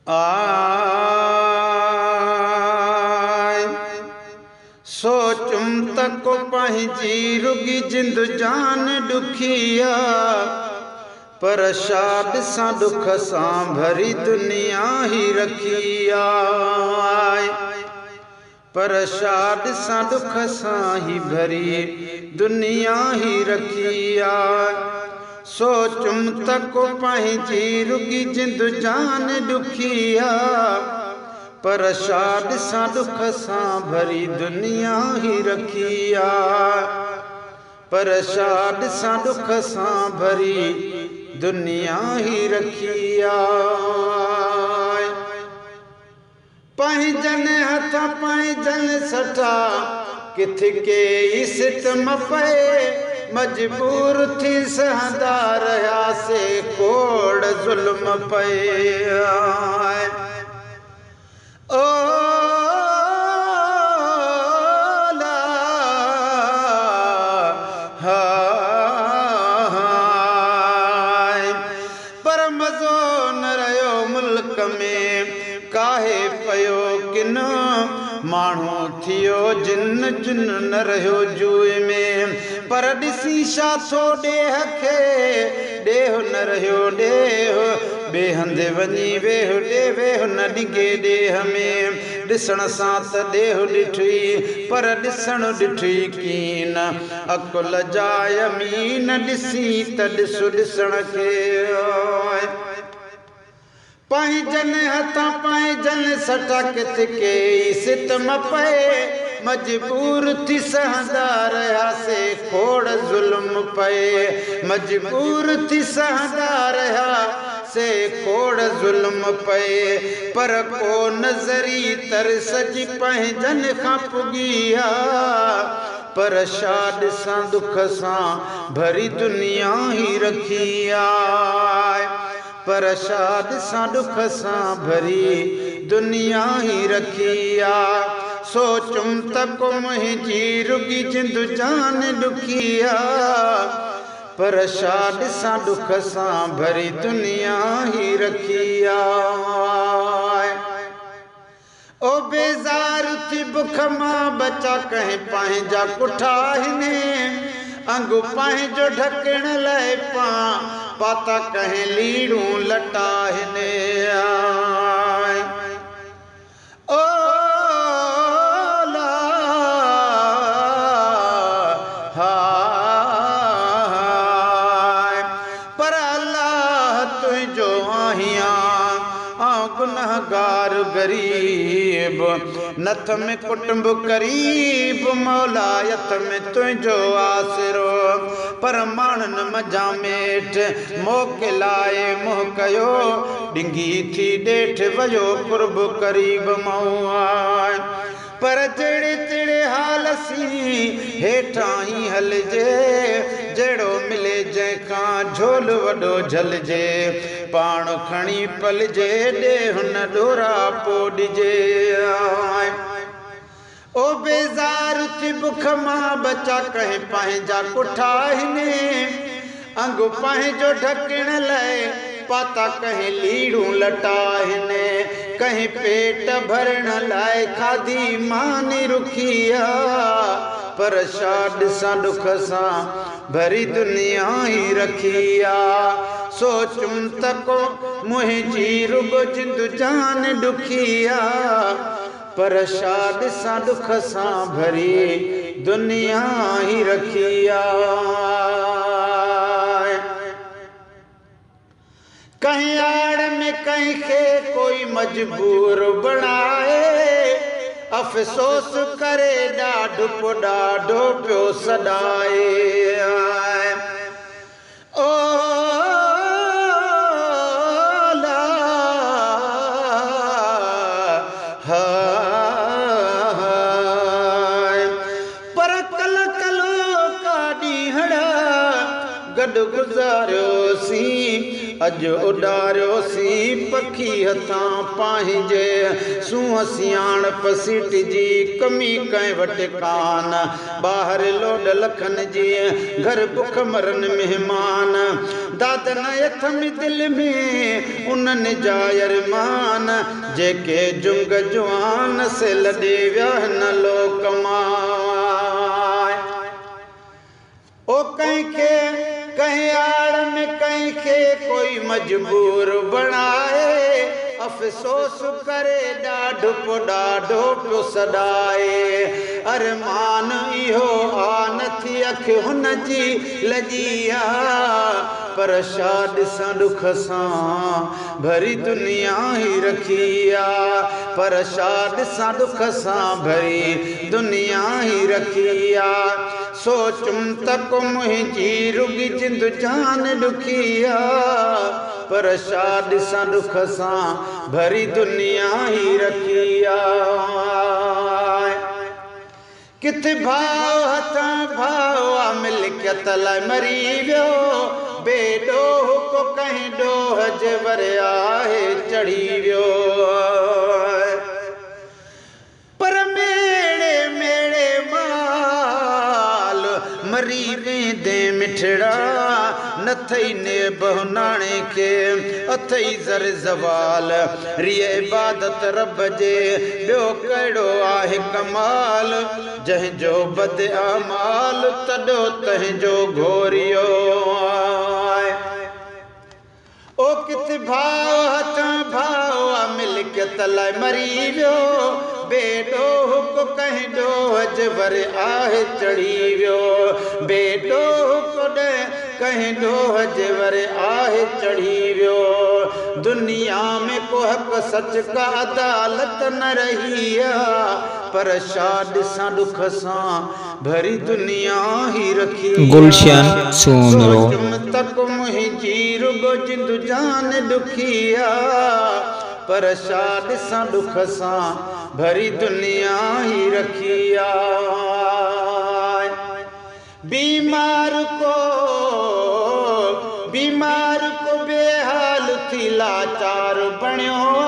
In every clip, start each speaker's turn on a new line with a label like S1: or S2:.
S1: آء سوچم ته ڪو پنهنجي رڳي جند جان ڏکي آ، پر ڇا ڏسان ڏک سان ڀري دنيا هي رکي آ. پر ڇا ڏسان ڏک سان هي ڀري دنيا هي رکي آ. سوچم ته ڪو پنهنجي رڳي جند جان ڏکي آ، پر ڇا ڏسان ڏک سان ڀري دنيا هي رکي آ. پر ڇا ڏسان ڏک سان ڀري دنيا هي رکي آ. پنهنجن هٿان پنهنجن سٺا ڪٿ ڪيئي ستم پئي، مجبور ٿي سهندا رهياسي کوڙ ظلم پئي. او پر مزو نه رهيو ملڪ ۾، ڪاهي پيو ڪن ماڻهو ٿيو جن جن نه رهيو جوء ۾. پر ڏسي ڇا ٿو ڏيهه کي، ڏيهه نه رهيو ڏيهه، ٻئي هنڌ وڃي ويهه ڏي ويهه نه ڏنگي ڏيهه ۾. ڏسڻ سان ته ڏيهه ڏٺئي، پر ڏسڻ ڏٺئي ڪين، عقل جا امين ڏسي ته ڏس ڏسڻ کي. پنهنجن هٿان پنهنجن سٺا ڪٿ ڪيئي ستم پئي، مجبور ٿي سهندا رهياسي کوڙ ظلم پئي. مجبور ٿي سهندا رهيا سي کوڙ ظلم پئي، پر ڪو نظري ترس جي پنهنجن کان پڳي آ. پر ڇا ڏسان ڏک سان ڀري دنيا هي رکي آ. پر ڇا ڏسان ڏک سان ڀري دنيا هي رکي آ. سوچم ته ڪو منهنجي رڳي جند جان ڏکي آ، پر ڇا ڏسان ڏک سان ڀري دنيا هي رکي آ. او بيزار ٿي بک مان بچا ڪنهن پنهنجا ڪٺا هن، انگ پنهنجو ڍڪڻ لاء پان پاتا ڪنهن ليڙون لٽا هن. او لا پر الله تنهنجو آهيان آئون گنهگار غريب، نٿ ۾ ڪٽنب قريب، مولائت ۾ تنهنجو آسرو. پر ماڻهن منجهان ميٺ موڪلائي منهن ڪيو، ڏنگي ٿي ڏيٺ ويو قرب قريب مئون. پر جهڙي تهڙي حال سين هيٺان ئي هلجي، جهڙو ملي جنهن کان جهول وڏو جهلجي. پاڻ کڻي پلجي ڏي هن ڏورا پو ڏجي. او بيزار ٿي بک مان بچا ڪنهن پنهنجا ڪٺا هن، انگ پنهنجو ڍڪڻ لاء پاتا ڪنهن ليڙون لٽا هن. ڪنهن پيٽ ڀرڻ لاء کاڌي ماني رکي آ، پر ڇا ڏسان ڏک سان ڀري دنيا هي رکي آ. سوچم ته ڪو منهنجي رڳو جند جان ڏکي آ، پر ڇا ڏسان ڏک سان ڀري دنيا هي رکي آ. ڪنهن آڙ ۾ ڪنهن کي ڪوئي مجبور بڻائي، افسوس ڪري ڏاڍ پو ڏاڍو پيو سڏائي. او لا پر ڪل ڪلو ڪا ڏينهڙا گڏ گذاريوسين، اڄ اڏاريوسين پکي هٿان پنهنجي. سونهن سياڻپ سيٽجي ڪمي ڪنهن وٽ ڪانه. ٻاهر لوڏ لکن جي گهر بک مرن مهمان. داد نه اٿم دل ۾ انهن جا ارمان. جيڪي جنگ جوان سي لڏي ويا هن لوڪ مان. او ڪنهن کي ڪنهن آڙ ۾ ڪنهن کي ڪوئي مجبور بڻائي. افسوس ڪري ڏاڍ پو ڏاڍو پيو سڏائي. ارمان اهو آ نه ٿي اک هن جي لڄي آ. پر ڇا ڏسان ڏک سان ڀري دنيا هي رکي آ. پر ڇا ڏسان ڏک سان ڀري دنيا هي رکي آ. سوچم ته ڪو منهنجي رڳي جند جان ڏکي آ. پر ڇا ڏسان ڏک سان ڀري دنيا هي رکي آ. ڪٿ ڀاء هٿان ڀاء آ ملڪيت لاءِ مري ويو. بي ڏوهه ڪو ڪنهن ڏوهه جي ور آهي چڙهي ويو. پر ميڙي ميڙي مال مري ويندي مٺڙا. نه ٿئي نيبهه ناڻي کي اٿئي زر زوال. ريء عبادت رب جي ٻيو ڪهڙو آهي ڪمال. جنهن جو بد اعمال تڏو تنهن جو گهوريو. او ڪٿ ڀاء هٿان ڀاء آ ملڪيت لاءِ مري ويو. بي ڏوهه ڪو ڪنهن ڏوهه جي ور آهي چڙهي ويو. بي ڏوهه ڪو ڪنهن ڏوهه جي ور آهي چڙهي ويو. دنيا ۾ ڪو حق سچ ڪا عدالت نه رهي آ. پر ڇا ڏسان ڏک سان ڀري دنيا هي رکي آ.
S2: گلشن سومرو.
S1: سوچم ته ڪو منهنجي رڳو جند جان ڏکي آ. پر ڇا ڏسان ڏک سان ڀري دنيا هي رکي آ. بيمار کو بيحال ٿي لاچار بڻيو آ.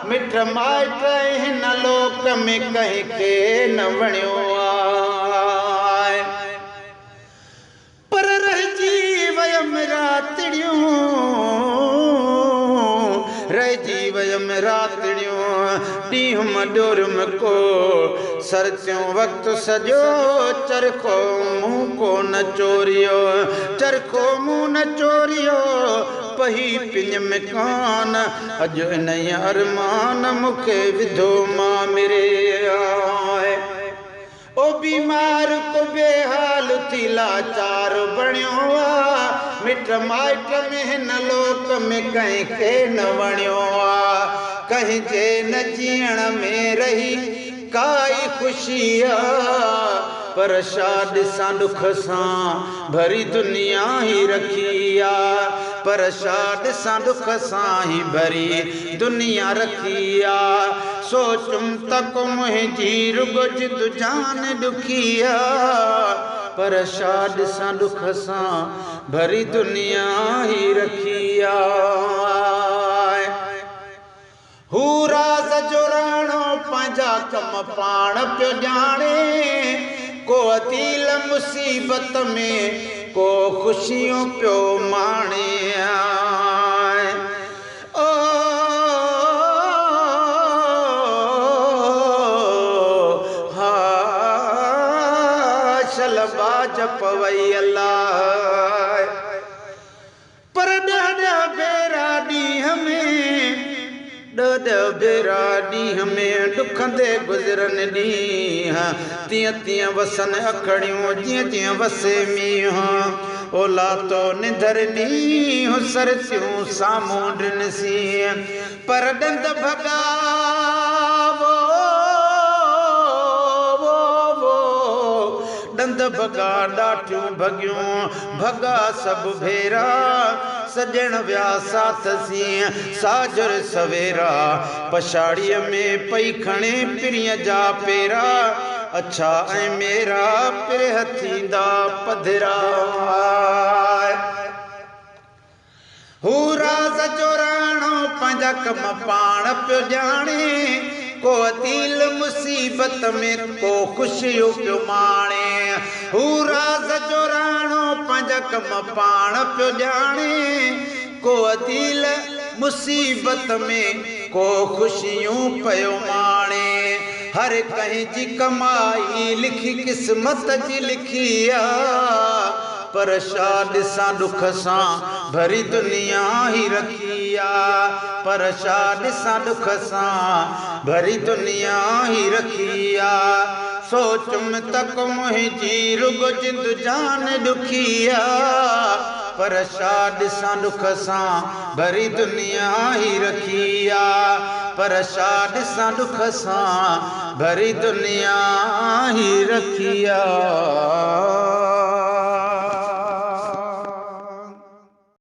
S1: مٽ مائٽ هن لوڪ ۾ ڪنهن کي نه وڻيو آ. پر رهجي ويم راتڙيون، رهجي ويم راتڙيون. ڏينهن م ڏوريم ڪو سرتيون وقت سڄو. چرخو مون ڪونه چوريو، چرخو مون نه چوريو. پهي پڃ ۾ ڪانه اڄ ان ارمان مون کي وڌو مان مري. او بيمار ڪو بيحال ٿي لاچار بڻيو آ. مٽ مائٽ ۾ هن لوڪ ۾ ڪنهن کي نه وڻيو آ. ڪنهن جي نه جيئڻ ۾ رهي ڪائي خوشي آ. پر ڇا ڏسان ڏک سان ڀري دنيا هي رکي آ. پر ڇا ڏسان ڏک سان هي ڀري دنيا رکي آ. سوچم ته ڪو منهنجي رڳو جند جان ڏکي آ. پر ڇا ڏسان ڏک سان ڀري دنيا هي رکي آ. هو راز جو راڻو پنهنجا ڪم پاڻ پيو ڄاڻي. ڪو عديل مصيبت ۾ ڪو خوشيون پيو ماڻي. او ها شل باج پوئي الله. پر ڏهه ڏهه ڀيرا ڏينهن ۾، ڏهه ڏهه ڀيرا ڏينهن ۾ ڏکندي گذرن ڏينهن. تيئن تيئن وسن اکڙيون جيئن جيئن وسي مينهن. اولا تو نندر ڏينهن سرتيون سامونڊن سين. پر ڏند ڀڳا وو وو وو، ڏند ڀڳا ڏاٺيون ڀڳيون ڀڳا سڀ ڀيرا. سڄڻ ويا ساٿ سين ساجر سويرا. پڇاڙيءَ ۾ پئي کڻي پرينءَ جا پيرا. اڇا ۽ ميرا پرهه ٿيندا پڌرا. هو راز جو راڻو پنهنجا ڪم پاڻ پيو ڄاڻي، ڪو عديل مصيبت ۾ ڪو خوشيون پيو ماڻي. هو راز جو راڻو پنهنجا ڪم پاڻ پيو ڄاڻي، ڪو عديل مصيبت ۾ ڪو خوشيون پيو ماڻي. هر ڪنهن جي ڪمائي لکي قسمت جي لکي آ، پر ڇا ڏسان ڏک سان ڀري دنيا هي رکي آ، پر ڇا ڏسان ڏک سان ڀري دنيا هي رکي آ. سوچم ته ڪو منهنجي رڳو جند جان ڏکي آ، پر ڇا ڏسان ڏک سان ڀري دنيا هي رکي آ، پر ڇا ڏسان ڏک سان ڀري دنيا هي رکي آ.